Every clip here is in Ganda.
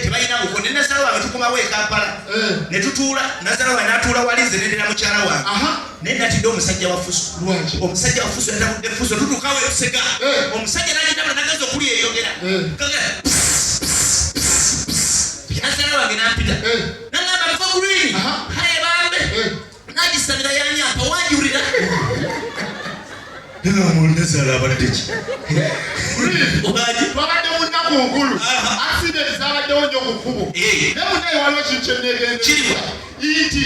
Tebalina buko. Ne nazala wange tukomawo e Kampala, ne tutuula, nazala wange n'atuula wali, nze nendera mukyala wange. Naye natidde omusajja wa fuso. Lwaki? Omusajja wa fuso yatabudde fuso, tutuukawo ebusega, omusajja nagitabula, nagenza okuli eyogera. Nazala wange nampita, nagamba, "Nko Green." "Haye bambe." Nagisamira yanyampa wajulira nazala abadde ki? Wagi? Twabadde mu nnaku nkulu. Accident zabaddewo nnyo ku kkubo. Naye munaye, waliwo ekintu kyenneegendereza Kiriwa? nti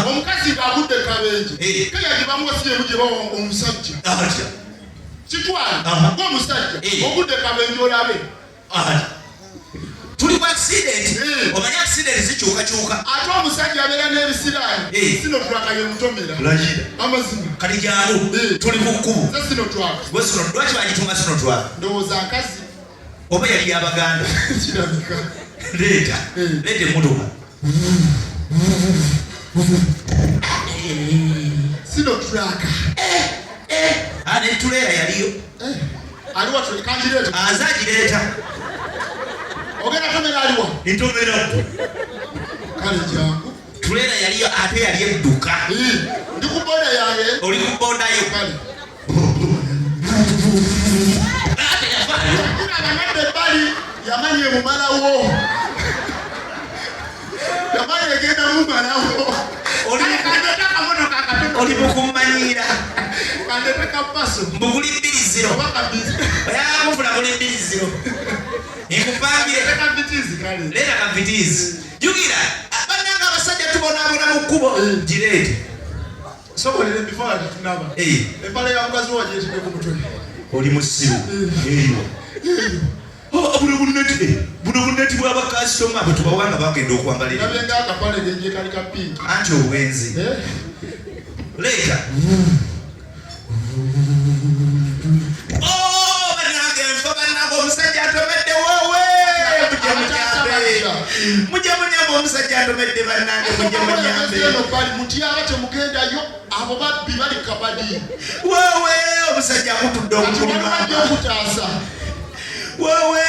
omukazi ng'agudde kabenje, keya gye bamuwa si yemu gye bawa omusajja. Atya? Kitwale ng'omusajja ogudde kabenje, olabe. Atya? Tuli ku accident. Omanyi accident zikyukakyuka. Ate omusajja abeera n'ebisiraani. Sinotruk ye mutomera. Layira. Amazima. Kati jangu. Tuli ku kkubo. Nze Sinotruk. Gwe sino, lwaki bagitunga Sinotruk? Ndowooza nkazi. Oba yali yabaganda? Kirabika. Leeta. Leeta emmotoka. Sinotruk. Ah, ne tuleera yaliyo. Aliwa? Tuli kangireeta. Aze agireeta. Ogenda tomera aliwa? Ntomera. Kale jangu. Tuleera yaliyo, ate yali edduka. Ndi ku boda yange. Oli ku bondayo. Kale. Ate yavaayo. Abanadde ebbali, yamanyi emumalawo, yamanyi egenda mumalawo. Kandete akamotoka akatono. Oli mukummanyiira. Kandete kapaso. Mbuguli 20. Oba kabizi. Oyagala guli 20, nkupangire. Kandete kabitizi, kale. Leeta ka Vitz. Jjukira bannanga, abasajja tubonaabona mu kkubo. Gireete. Sobolera ebifo nga tetunaba. Empale ya mukazi wo wagyetidde ku mutwe. Oli musiru eyo. Oh, buno buneti, buno buneti bw'abakasitoma bwe tubawa nga bagenda okwambalira. Ndabye nga akapale genje kali ka pink. Anti obwenzi. Leeta. Oh, bannange, nfa bannange, omusajja atomedde. Woowe, mujje munyambe, mujje munyambe, omusajja atomedde. Bannange, mujje munyambe. Eno bali mutyaba, temugendayo, abo babbi bali kabadi. Woowe, omusajja akutudde. Kati waliwo ajja Omukulu. okutaasa. Woowe,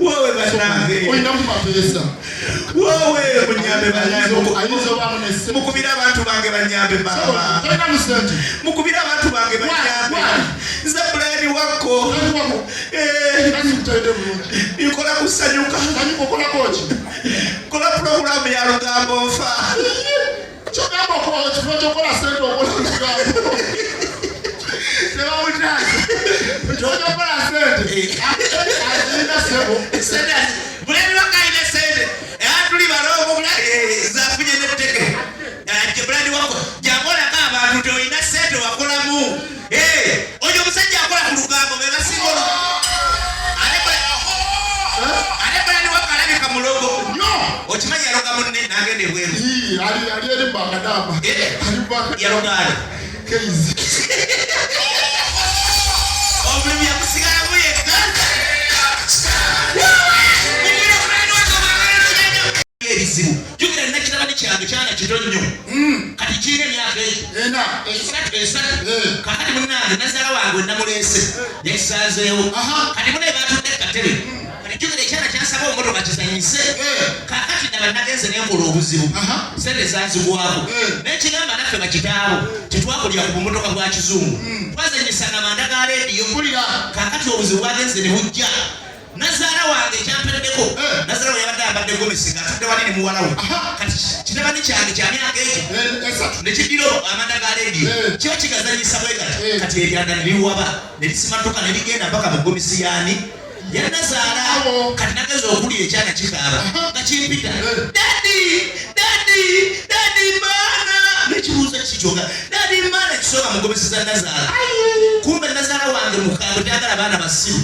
woowe bannange. Olinamu mapeesa. Woowe, munyambe bannange. Ayinza obaamu ne ssente. Mukubire abantu bange banyambe, maama. Tolinamu ssente. Mukubire abantu bange banyambe. Why? Nze Bulani wakko. Toliwako. Kasi kutayide bulungi. Nkola kusanyuka. Sanyuka, okolako ki? Nkola pulogulaamu ya lugambo nfa. Kyogamba okuba ekifo kyokola sente okola olugambo, tebamutaasa. Ekifo kyokola sente azirina, sebo. Sente, Bulani wakko alina sente, era tuli balongo. Zafunye netteke. Bulani wakko, jangu olako abantu nti olina sente wakolamu. Oyo omusajja akola ku lugambo be basinga ate Bulani wakko alabika mulogo. Nyo. Okimanyi yaloga munne n'agenda ebweru? Ii, ali eri mubakadama. Ali mubakadama. Yaloga ali? Keizi. Omulimu yamusigalamu yekka. Ebizibu, jjukira nina kitabani kyange, kyana kito nnyo, kati kirina emyaka egyo Ena. 3, 3. Kakati munange, nazaala wange namuleese, yakisanzeewo. Kati munaye batudde katebe. Kati jjukira ekyana kyansaba omumotoka kizanyise. Kakati naba nagenze nenkola obuzibu. Sente zanzigwako. Nekigamba naffe bakitaabo tetwakulira ku bumotoka bwa kizungu, twazanyisanga manda ga leediyo. Mpulira. Kakati obuzibu bwagenze ne bujja, nazaala wange kyampereddeko. Nazaala we yabadde ayambadde gomesi ng'atudde wali ne muwala we. Kati kitabani kyange kya myaka egyo 3. nekidira amanda ga leediyo. Kiba kigazanyisa bwe kati. Kati ebyanda ne biwaba ne bisimatuka ne bigenda mpaka mu gomesi yaani yanazaala. Kati nageza okulya, ekyana kikaaba nga kimpita, "Daddy, daddy, daddy maana." Nekibuuza kikyoga, "Daddy maana." Ekisooka mu gomesi za nazaala, kumbe nazaala wange mukambwe, tayagala baana basiru.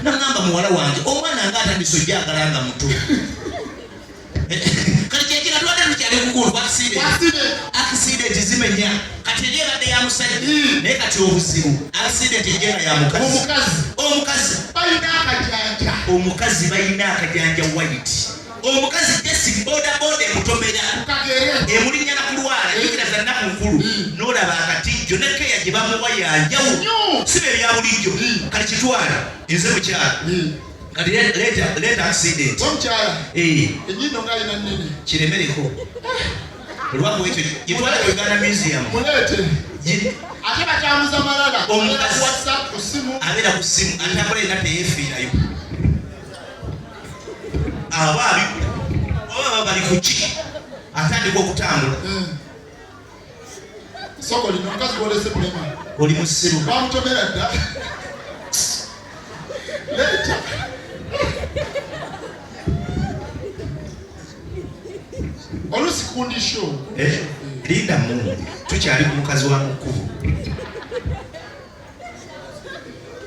Nagamba muwala wange, omwana nga atandise ojagala nga muto. Kati kyekira tubadde tukyali kukulu kwa accident. Accident. Accident zimenya. Kati eri ebadde ya musajja, naye kati obuzibu accident ejjenga ya mukazi. Omukazi. Omukazi. Balina akajanja. Omukazi balina akajanja white. Omukazi jesi boda boda emutomera. Kagere. Emulinnya nakulwala. Jjukira za nnaku nkulu, n'olaba akatijjo ne keya gye bamuwa yanjawulo. Nnyo. Si bye bya bulijjo. Kati kitwale nze mukyala. Kati leeta accident. Omukyala. Eh. Enyindo nga alina nnene. Kiremereko. Olwaku ekyo gitwale ku Uganda Museum. Muleete. Ate batambuza malala. Omukazi. Ku WhatsApp, ku ssimu. Abeera ku ssimu atambula yenna teyeefiirayo. Aba abigula. Oba baba bali ku ki? Atandika okutambula. Soko lino omukazi gw'olese mulema. Oli musiru. Bamutomera dda. Leeta. Oluusi kundi show. Eh, linda Mungu. Tukyali ku mukazi wa mukkubo.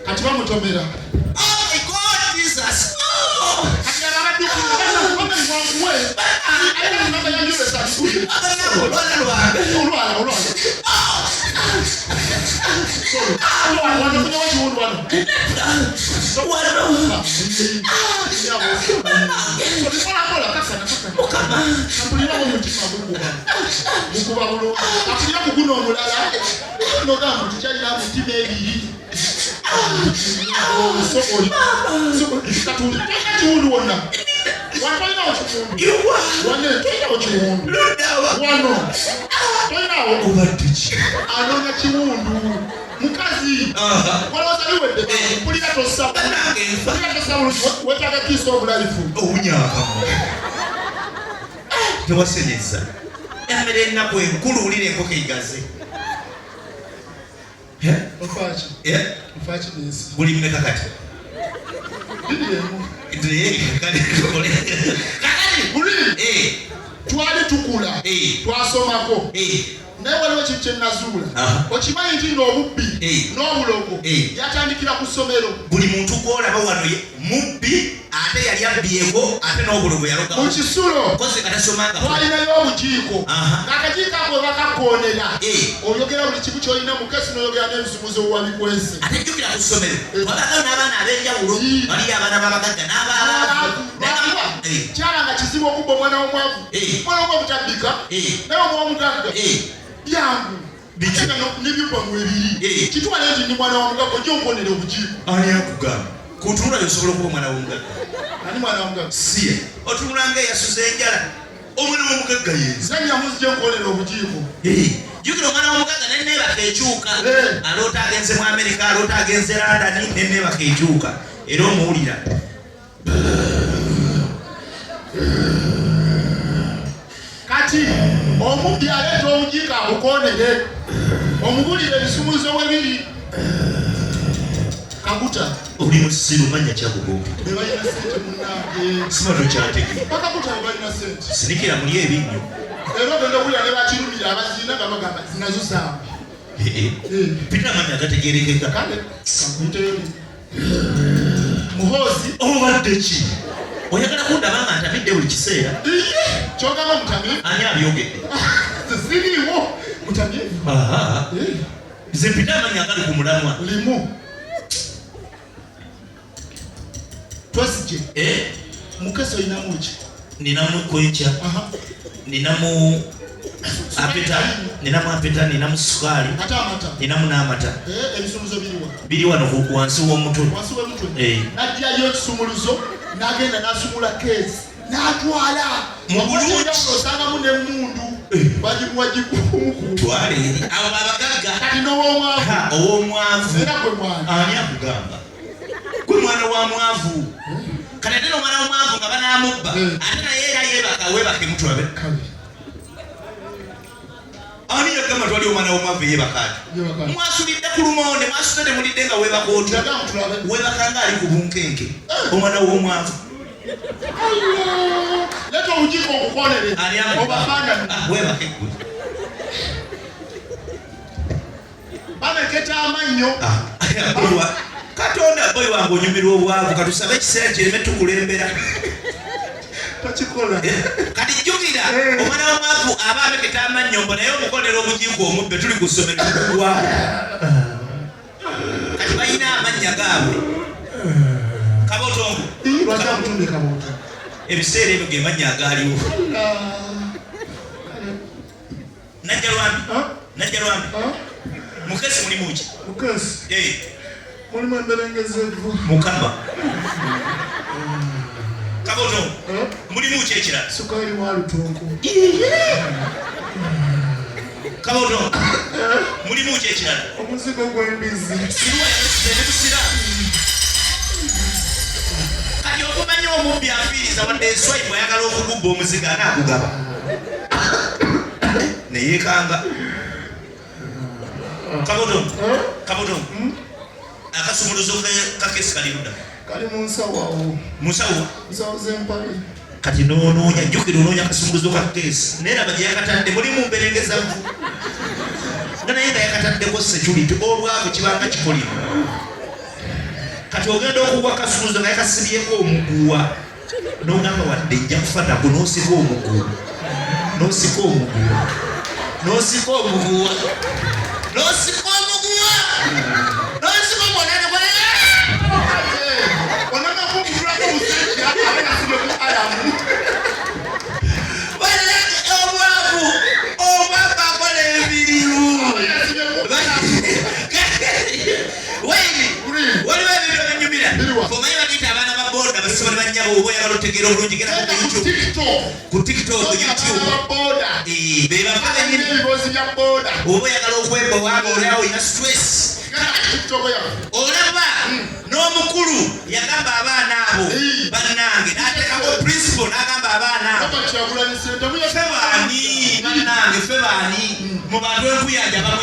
Kati bamutomera. Oh my God, Jesus. Oh! Kati ababadde wanguwe. Alina namba ya ambulance abikule. Olwana lwange. Olwala, olwala. Sorry. Olwala, wano kunya wakiwundu wano. Wano. Mpola mpola, kakana, kakana. Mukama. Kampulira omutima gukuba. Gukuba bulungi. Kampulira ku guno omulala. Nogamba nti kyalina mutima ebiri. Kiwundu wonna. Wano tolinawo kiwundu. Iwa. Wano tolinawo kiwundu. Luddawa. Wano tolinawo. Obadde ki? Anoonya kiwundu. Mukazi. Aha. Walowooza biwedde. Eh. Mpulira tossa. Bannange nfa. Mpulira tossa bulungi. Weetaaga kiss of life. Owunyakamu. Tewasenyeza. Emmere ennaku enkulu wulira enkoko egaze. Eh? Ofaaki? Eh? Ofaaki n'ensi? Buli mmeka kati? 21. Kale tukole. Kakati. Buli. Eh. Twali tukula. Eh. Twasomako. Eh. Naye waliwo ekintu kye nazuula. Aha. Okimanyi nti n'obubbi Eh. n'obulogo Eh. byatandikira ku ssomero. Buli muntu gw'olaba wano mubbi ate yali abbyeko ate n'obulogo yaloga. Mu kisulo. Kozi nga tasomanga. Twalinayo obujiiko. Aha. Ng'akajiiko ako we bakakoonera. Eh. Oyogera buli kimu ky'olina mu kesi n'oyogera n'ebisumuzo wabikwese. Ate jjukira ku ssomero. Twabagayo n'abaana ab'enjawulo. Eh. Waliyo abaana b'abagagga n'abaavu. Lwakuba Eh. kyabanga kizibu okubba omwana w'omwavu. Eh. Omwana w'omwavu tabbika. Eh. Naye omw'omugagga. Eh. Byangu. Biki? Ate nga n'ebyuma mwebiri. Eh. Kitwale nti ndi mwana wa mugagga ojja onkonera obujiiko. Ani akugamba? Ku ntunula yo osobola okuba omwana w'omugagga. Ani mwana wa mugagga? Si ye. Otunula ng'eyasuza enjala. Omwana w'omugagga ye. Nze nyamu nzije nkonera obujiiko. Eh. Jjukira omwana w'omugagga ne neebaka ekyuka. Eh. Aloota agenze mu Amerika, aloota agenze London, ne neebaka ekyuka. Era omuwulira. Kati omubbi aleeta obujiiko abukoonere. Omubulire ebisumuuzo we biri. Kaguta. Oli musiru manya kyakugombera. Be balina ssente munnange. Sima tokyategeera. Bakaguta be balina ssente. Sinikira muli ebinnyo. Era ogenda okuwulira ne bakirumira abazirina nga bagamba nazo zaabwe. Eh, eh. Eh. Pita amannya agategeerekeka. Kale, kankuyiteyo limu. Muhoozi. Obadde ki? Oyagala kundaba nga ntamidde buli kiseera? Iye, ky'ogamba mutamye? Ani abyogedde? Siriiwo. Mutamye? Aha. Eh. Nze mpita amannya agali ku mulamwa. Limu. Twesigye. Eh? Mukese olinamu ki? Ninamu kwenkya. Aha. Ninamu apeta, ninamu apeta, ninamu sukaali. Ate amata. Ninamu n'amata. Eh, ebisumuluzo biri wa? Biri wano wansi w'omutwe. Wansi w'omutwe. Eh. N'aggyayo ekisumuluzo, n'agenda n'asumula keesi. N'atwala. Mu bulungi. Osangamu n'emmundu. Eh. Bagimuwa gikumuku. Twale eri. Abo abagagga. Kati n'ow'omwavu. Ha, ow'omwavu. Era gwe mwana. Ani akugamba? Gwe mwana wa mwavu. Kati ate n'omwana w'omwavu nga banaamubba. Eh. Ate naye era yeebaka, weebake mutulabe. Kale. Ani yagamba twali omwana w'omwavu yeebaka ati? Yeebaka ati. Mwasulidde ku lumonde, mwasudde ne mulidde nga weebaka otyo. Yagamba mutulabe. Weebaka ng'ali ku bunkenke. Eh. Omwana w'omwavu. Allah. Leeta obujiiko okukolere. Ani akugamba? Obafaanane. Ah, weebake ggwe. Bameketa amannyo. Ah, Katonda boy wange onyumirwa obwavu, katusabe ekiseera kireme tukulembera. Tokikola. Kati jjukira, Eh. omwana w'omwavu aba ameketa amannyo mbo naye omukolera obujiiko omubbe, tuli ku ssomero tukugwa. Kati balina amannya gaabwe. Kabotongo. Ii, lwaki amutumye Kabotongo? Ebiseera ebyo ge mannya agaaliwo. Allah. Najja lwambi. Ah? Najja lwambi. Ah? Mukesi mulimu ki? Mukesi. Eh. Mulimu emberengezi evvu. Mukama. Kaboto, mulimu ki ekirala? Sukaali wa lutonko. Kaboto, mulimu ki ekirala? Omuzigo gw'embizi. Siruwa yalesize ne tusira. Kati okumanya omubbi afiiriza wadde enswayi bw'ayagala okugubba omuzigo anaagugaba. Ne yeekanga. Kaboto, kaboto, akasumuluzo kakesi kali ludda. Kali mu nsawo awo. Mu nsawo? Nsawo z'empale. Kati n'onoonya, jjukira onoonya akasumuluzo ka keesi. Naye laba gye yakatadde mulimu mberengezavu. Nga naye nga yakataddeko security obwavu kibanga kikolimo. Kati ogenda okugwa akasumuluzo nga yakasibyeko omuguwa. N'ogamba wadde nja kufa nagwo n'osika omuguwa. N'osika omuguwa. N'osika omuguwa. N'osika omuguwa. N'osika omuguwa. Obwavu, obwavu akola ebirimu. Waliwo ebintu ebinyumira. Omanyi bagiyita abaana ba boda basoma ne bannyabo oba oyagala otegeera obulungi genda ku YouTube. Ku TikTok, YouTube. Be bava bennyini. Oba oyagala okwebowa nga oli awo olina stress. Olaba n'omukulu yagamba abaana abo bannange n'ateekako principle n'agamba abaana abo ffe baani bannange ffe baani mu bantu enkuyanja bamwe.